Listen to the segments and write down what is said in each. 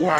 Kuv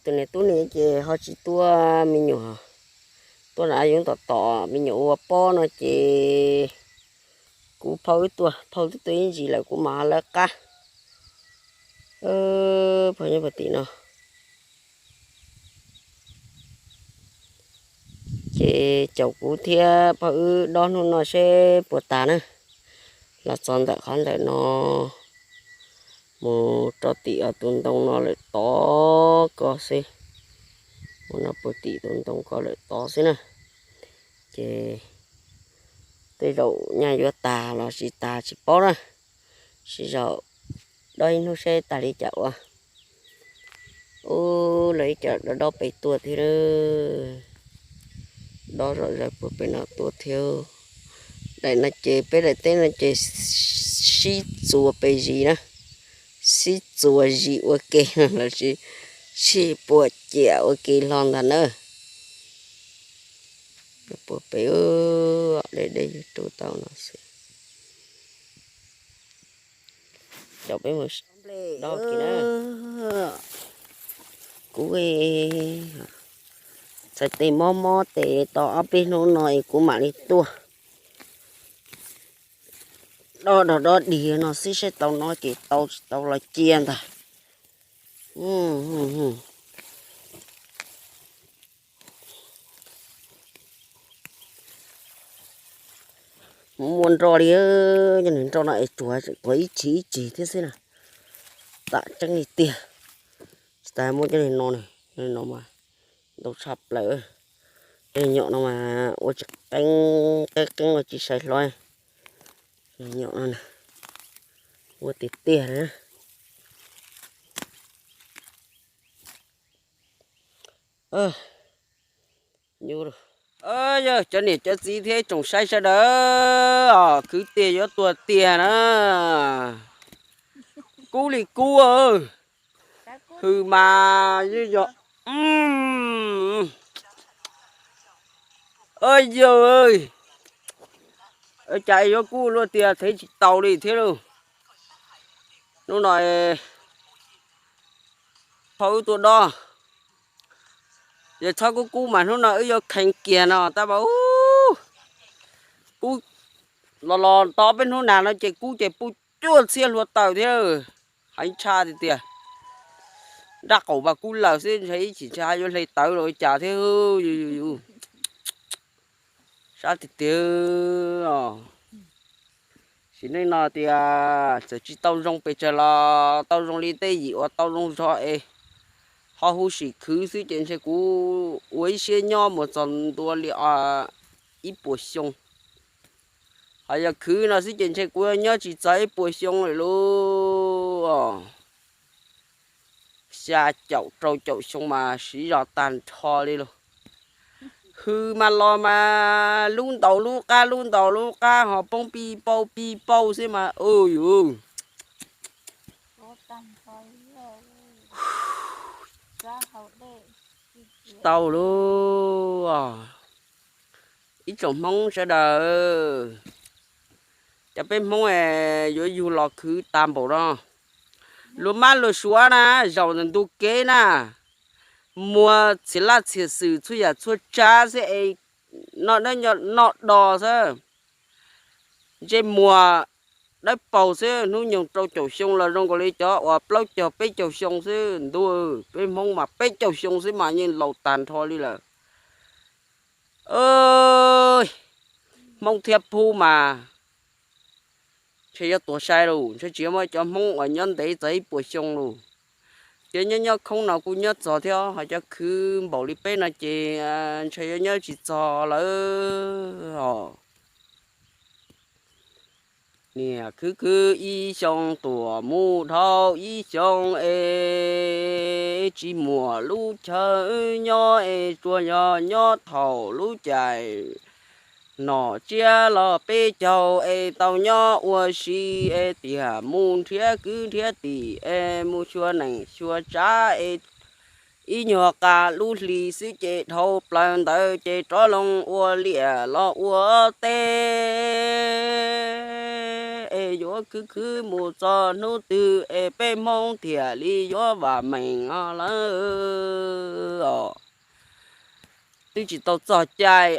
tus niam tub ne ces ho tsis tua me nyuam, tuaj na yus tom tom me nyuam ua pob no ces kuv phauj wb tua, phauj twb tua ib ntsis lawm kuv mam lawv qab. Phauj nyob puag tim no. Ces caum kuv thiab phauj wb dob hnub no seb puas tas na. Los txog ntawm qhov ntawm no, mus rau tim tus ntoo no lawm tod ko xwb. Mus no puag tim tus ntoo ko lawm tod xwb na. Ces tej zaum nyaj yuav tas los tsis tas tsis paub na. Sib zog dob ib hnub seb tas li cas ua. Ub, lawv ib co dob dob pem tuaj thiab. Dob zom zaws puag pem no tuaj thiab. Daim no ces peb daim teb no ces sib txuas pes zis na, sib txuas zis ua ke lossis sib puas ciam ua ke hlo ntag na. Puag pem, deb deb yuav rau tau no xwb. Cov peb mus dob kiag na. Kuv txhais tes mob mob tes tau ob peb hnub no es kuv mam li tuaj. Dob dob dob dig no xwb saib tau no ces tau, tsis tau los cia ntag. Mus muaj nroj li, cov niag nroj no es tsuas tuav ib chim ib chim thiab xwb na. Tam tseeb li tiag, tsis tas muaj cov niag no, cov niag no mas ntau tshaj plaws. Cov niag nyom no mas ua tsis qeeb, qeeb qeeb ua tsis sai hlo. Nyom no ua tiag tiag na. Yog cov niam cov txiv thiab ib tsoom saib sawv daws, khwv tiag yuav tuag tiag na. Kub li kub, hws mas yeej yog, yawg, cas yuav kub luaj tiag, thev tsis tau li thiab lauj. Hnub no phauj wb tuaj dob, yog txhob kub kub mas hnub no wb yuav kheev kiag no tab mas, kub los los tau peb hnub nag no ces kub ces puj cuaj txhiab hlua taws thiab. Heev tshaj tiag tiag. Nraj qaum mas kub lawm xwb, ntshai ib chim ntshai yuav hle tawv los ua cas thiab. Sab tiag tiag. Sim neej no tias txawm tsis tau zoo pes tsawg los tau zoo li tej yim uas tau zoo zog es ho hu sim khwv xwb ces ntshe kuv ua ib siab nyob mus txog ntua li ib puas xyoo. Ho yog khwv no xwb ces ntshe kuv nyob tsis txog ib puas xyoo lawm lauj. Xya caum rau caum xyoo mas siv zog tag nrho li lauj. Hws mas los mas lub ntaus lub qab lub ntaus lub qab ho poob pij pauj pij pauj xwb mas u yus. Tau lauj. Ib tsoom Hmoob sawv daws, cov peb Hmoob yuav yug los khwv tag npaum no. Luag mab luag suav na, zaum ntawm ntug kev na, muag txhia laj txhia xwm txhua yam txhua tsav xwb es noj dab noj do xwb. Ntsej muag dawb paug xwb, hnub nyoog rau caum xyoo los zoo nkaus li cov uas plaub caug peb caug xyoo xwb ntuj. Peb Hmoob mas peb caug xyoo xwb mas yeej laus tag nrho li lawm. Hmoob thiab phub mas ntshe yuav tuag sai lauj, ntshe tsis muaj cov Hmoob uas nyob ntev txog ib puas xyoo lauj. Cov nyob nyob khoob no kuj nyob txog thiab, ho cov khwv npaum li peb no ces ntshe yuav nyob tsis txog lawm os. Niam khwv khwv ib xyoo tuam mus dhau ib xyoo es tsis muaj lub chaw nyob es tsuas yog nyob thaum lub caij Nom tsiab los peb caug es tau nyob ua si es tiam mus nrhiav kwv nrhiav tij es mus xyuas neej xyuas tsav es ib nyuag qas lub hlis xwb ces dhau plaws ntawd ces rov loo ua liaj los ua teb es yuav khwv khwv mus txog hnub twg es peb Hmoob thiaj li yuav vam meej lawm os. Twb tsis tau txog caij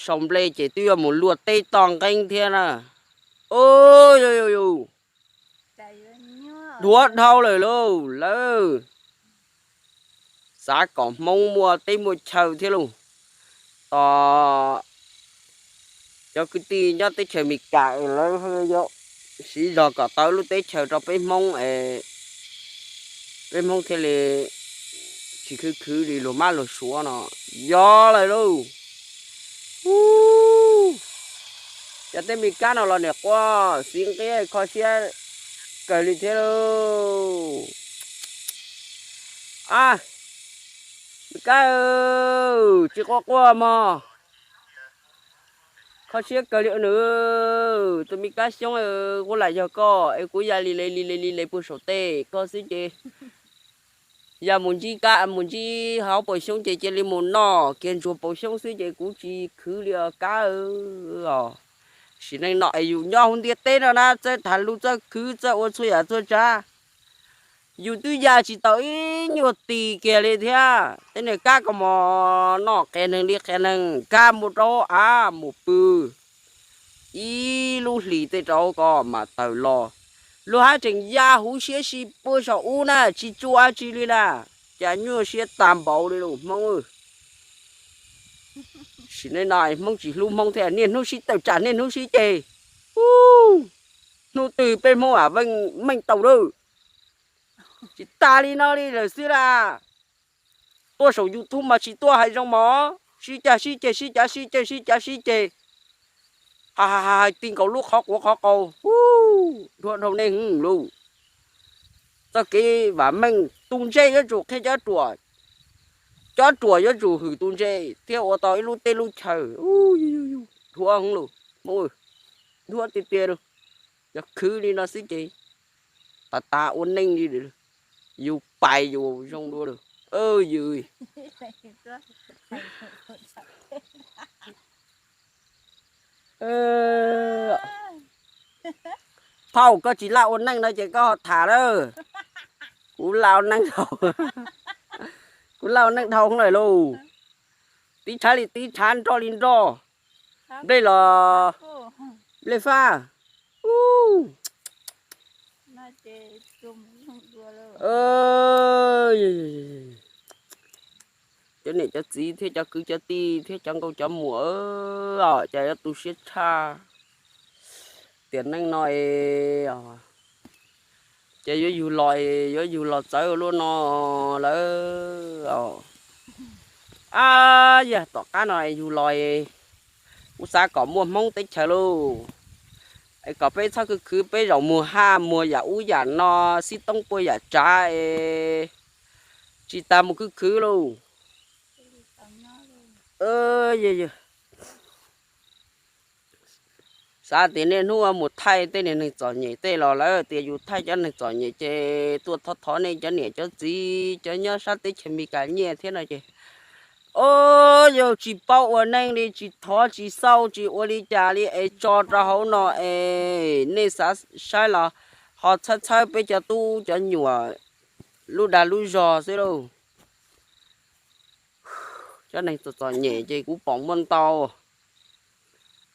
sau nplej ces twb yuav mus luaj teb toj nqeeb thiab na. Ub, yuj yuj yuj, dhuav dhau lawm lauj lawv. Xav kom Hmoob muaj teb muaj chaw thiab lauj. Tos cov kwv tij nyob teb chaws Amelikas lawv siv zog kom tau lub teb chaws rau peb Hmoob es peb Hmoob thiaj li tsis khwv khwv li luag mab luag suav no. Yog lawm lauj. Ub, cov teb Amelikas no los niam quaj xiv nqia kho siab kawg li thiab lauj. A, Amelikas, tsis quaj quaj mog. Kho siab kawg li nws. Tus Amelikas xyoob, kuv lam yog koj es kuv ya li le li le li le puag saum tej koj xwb ces ya mus ntsib kab mus ntsib hauv paus xyoob ces cia li mus noj kiag ntsuag paus xyoob xwb ces kuv tsis khwv li os kab os. Sim neej no es yus nyob hauv ntiaj teb no na txawj tham lus txawj khwv txawj ua txhua yam txhua tsav, yus twb ya tsis tau ib nyuag tis kiag li thiab. Tej niag kab koj mos noj qhia neeg li qhia neeg, kab mus rau av mus pw ib lub hlis tej rau koj mam tawm los. Luag haj tseem ya huv siab si puag saum ub na tsis tsuas tsi li na, cas nyuaj siab tag npaum li lauj Hmoob. Sim neej no Hmoob tsis hlub Hmoob thiab, niaj hnub sib tawm tsam niaj hnub sib ceg. Ub, hnub twg peb Hmoob vam meej tau lawm. Tsis tas li no li lawm xwb las. Tuaj saum YouTube mas tsis tuaj hais zoo mog, sib cav sib ceg sib cav sib ceg sib cav sib ceg, hais ti nkaus lub qhov quav qhov qau. Ub, dhuav dhau nej lauj. Txoj kev vam meej tus ntse yuav tsum qhia cov ruam, cov ruam yuav tsum hwm tus ntse thiab ua tau ib lub teb lub chaw. Dhuav hwv lauj, dhuav tiag tiag lauj. Yog khwv li no xwb ces tas tas ua neej li, yus pais yus zoo dua lawm. Yws, phauj, koj tsis laj ua neej no ces koj ho tham lawm. Kuv laj ua neej dhau, kuv laj ua neej dhau lawm lauj. Tib tshav li tib tshav, nroj li nroj, nplej los nplej faj. Cov niam cov txiv thiab cov kwv cov tij thiab cov nkauj cov muam, cas yuav tu siab tshaj. Tiam neej no es ces yuav yug los, yuav yug los txawv luaj no lawm. Ab yog tom qab no yug los, kuv xav kom muaj Hmoob teb chaws lauj, es kom peb txhob khwv khwv peb zaum muag haj muag yam ub yam no, xib toob puag yam tsav es tsis tas mus khwv khwv lauj. Xav tias niaj hnub mus thaij tej niag neeg txom nyem tej los lawv tias yus thaij cov neeg txom nyem ces tuaj thov thov nej cov niam cov txiv cov nyob sab teb chaws Amelikas nyiaj thiab no ces, o, yus tsis paub ua neej li, tsis thov tsis xauj tsis ua li cas li es tso rau hauv no es nej xav saib los ho txhawb txhawb peb cov tub cov nyuam lub dag lub zog xwb lauj. Cov neeg txom txom nyem ces kuv pom muaj ntau,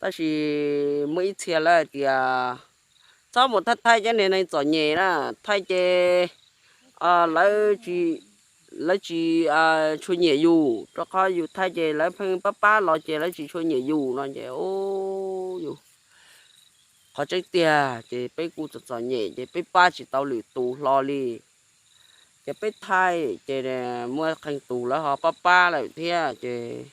tab sis muaj ib txhia lawv hais tias txhob mus thaij thaij cov niag neeg txom nyem na, thaij ces lawv tsis tshua nyiam yus, rau qhov yus thaij ces lawv pheej pab pab los ces lawv tsis tshua nyiam yus no ces, yus, qhov tseeb tiag ces peb kuj txom txom nyem ces peb pab tsis tau lwm tus hlo li. Ces peb thaij ces muaj qee tus lawv ho pab pab lawm thiab ces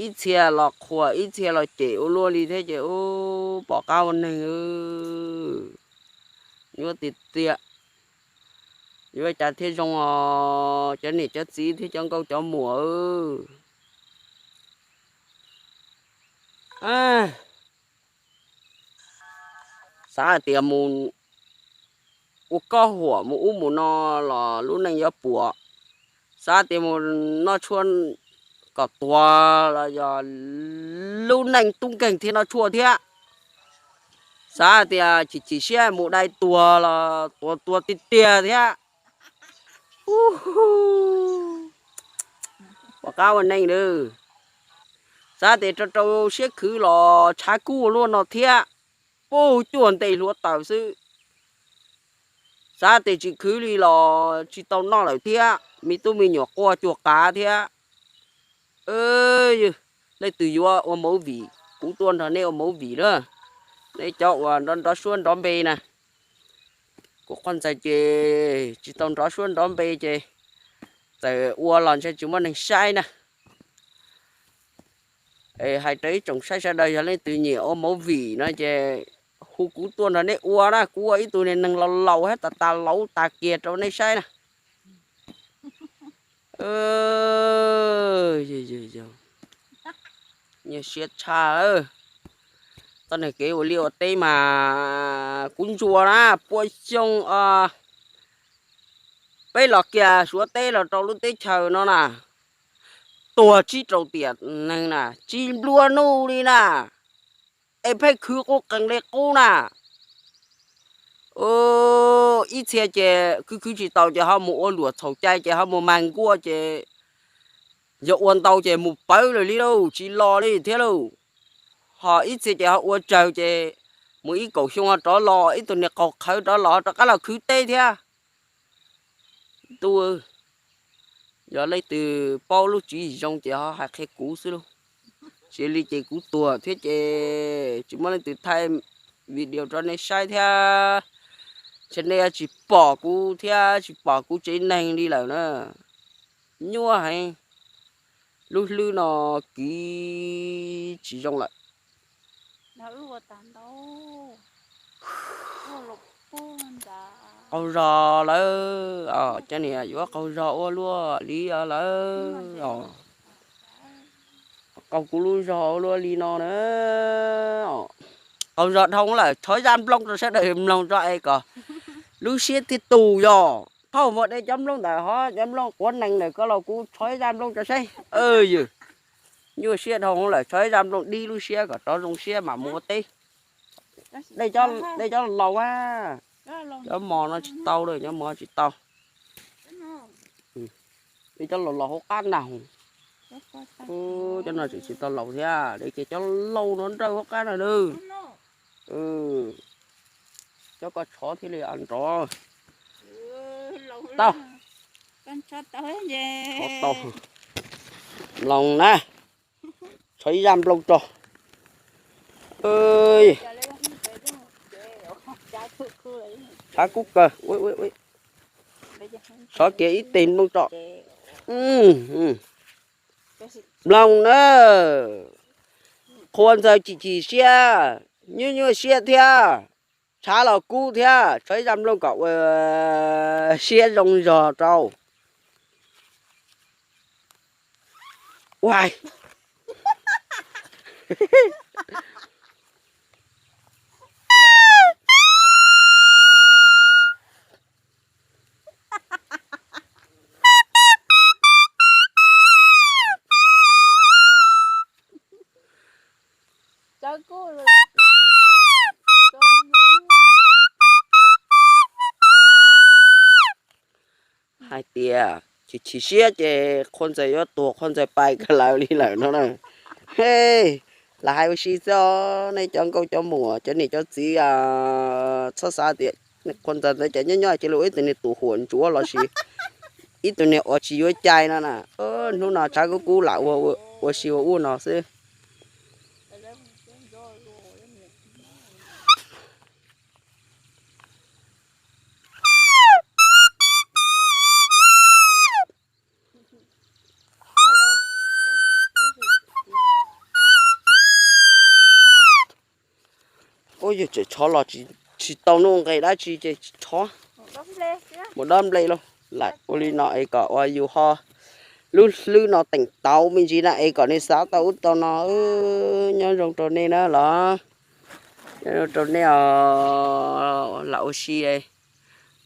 ib txhia los qhuas ib txhia los cem ua luaj li thiab ces, u, pom qab ua neeg, yuav tiag tiag, yuav cas thiaj zoo os cov niam cov txiv thiab cov nkauj cov muam. Xav hais tias mus ua koj huam mus ub mus no los lub neej yuav puas. Xav tias mus noj tshuaj kom tuag los yog lub neej tub nkeeg thiaj noj tshuaj thiab. Xav tias chim chim siab mus dai tuag los tuag tuag tiag tiag thiab. Ua qab ua neej lawm. Xav tias rau rau siab khwv los tshav kub ua luaj no thiab. Puj, cuaj ntej hluav taws xwb. Xav tias tsis khwv li los tsis tau noj lawm thiab, me tub me nyuam quaj cuag qav thiab. Leej twg yuav ua movie, kuv tuaj nrog nej ua movie na. Nej cov uas nrov nrov suab nrov npe na. Kuv qhov ntxawg ces tsis tau nrov suab nrov npe ces txawm ua los ntshe tsis muaj neeg saib na. Hais rau ib tsoom saib sawv daws, yog leej twg nyiam ua movie no ces hu kuv tuaj nrog nej ua na, kuv ua ib tug niag neeg laus laus thiab tas tas laus tas kiag rau nej saib na. Nyuaj siab tshaj. Txoj niag kev ua liaj ua teb mas kuv ntsuas na, puas xyoo peb los kiag Suav teb los rau lub teb chaws no na, tuag tsib rau tiam neeg na, tsis nplua nuj li na, es pheej khwv qub qees li qub na. Ib txhia ces khwv khwv tsis tau ces ho mus ua luam txhaum cai ces ho mus mag nkuaj ces yog ua ntau ces mus pawv lawm li lauj, tsis los li thiab lauj. Ho ib txhia ces ho ua tsawg ces mus ib kaum xyoo ho rov los, ib tug niag qaug qhawv rov los ho rov qab los khwv teb thiab. Tub, yog leej twg paub lub tswv yim zoo ces ho hais qhia kuv xwb lauj. Tsis li ces kuv tuag thiab ces tsis muaj leej twg thaij video rau nej saib thiab. Ntshe nej tsis pom kuv thiab tsis pom kuv tsev neeg li lawm na. Nyuaj heev. Lub hlwb no kiv tsis zoo lawm. Qaug zog lawm, cov niam yuav qaug zog ua luaj li lawm. Qaug kuv lub zog ua luaj li no na. Qaug zog dhau lawm, tshov zaj nplooj rau sawv daws mloog tso es kom lub siab thiaj tus yog. Thaum mus de cov nplooj ntawd ho cov nplooj quav nees ntawm ko los kuv tshov zaj nplooj tso seb. Yws, nyuaj siab dhau lawm, tshov zaj nplooj dib lub siab kom rov zoo siab mam mus ua teb. De cov laus a, cov mos no tsis tau lawm, cov mos tsis tau. De cov laus laus hauv qab na. Cov no tseem tsis tau laus thiab, de ces cov laus no nrawj hauv qab na. Cov ko tshov thiaj li nrov. Tau. Tau. Mloog na. Tshov ib zaj nplooj tso. Tshav kub kawg. Tshov kiag ib teg nplooj tso. Mloog na. Qhua ntxawg chim chim siab, nyuaj nyuaj siab thiab, tshav los kub thiab, tshov ib zaj nplooj kom ua siab zoo zog rau. Ua Hais tias chim chim siab ces qhua ntxawg yuav tuag, qhua ntxawg pais kawg lawv li lawm no na. He, lam hais ua si xwb os, nej cov nkauj cov muam, cov niam cov txiv, txhob xav tias qhua ntxawg ntawd ces nyob nyob cia li ua ib tug niag tus huam ntsuav los sis ib tug niag uas tsis yuav cai no na. Hnub no tshav kub kub lam ua si ua ub no xwb. Ub, yog tseem tshov los tsis tau nuj nqes dab tsi ces tsis tshov. Mus dob nplej lauj, lam ua li no es kom uas yus ho lub hlwb no teem tau me ntsis na es kom nej xav tau ub tau no. Nyob zoo rau nej na los, nyob zoo rau nej os. Lam ua si,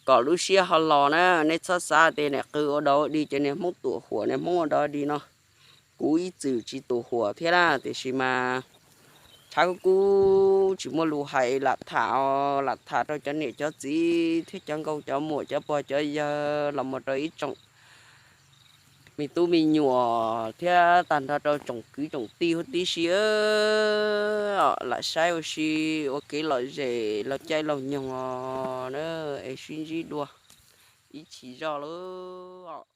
kom lub siab ho los na, nej txhob xav tias niam qw ua dog ua dig ces niag Hmoob tuam huam, niag Hmoob ua dog dig no. Kuv ib txwm tsis tuam huam thiab na, tiam sis mas txhawb kub tsis muaj lus hais, lam tham, lam tham rau cov niam cov txiv thiab cov nkauj cov muam cov pog cov yawg los mus rau ib tsoom me tub me nyuam thiab tag nrho rau tsoom kwv tsoom tij huv tib si. Lam saib ua si ua kev lom zem laug caij laug nyoog os na, es sib ntsib dua ib chim zoj lauj.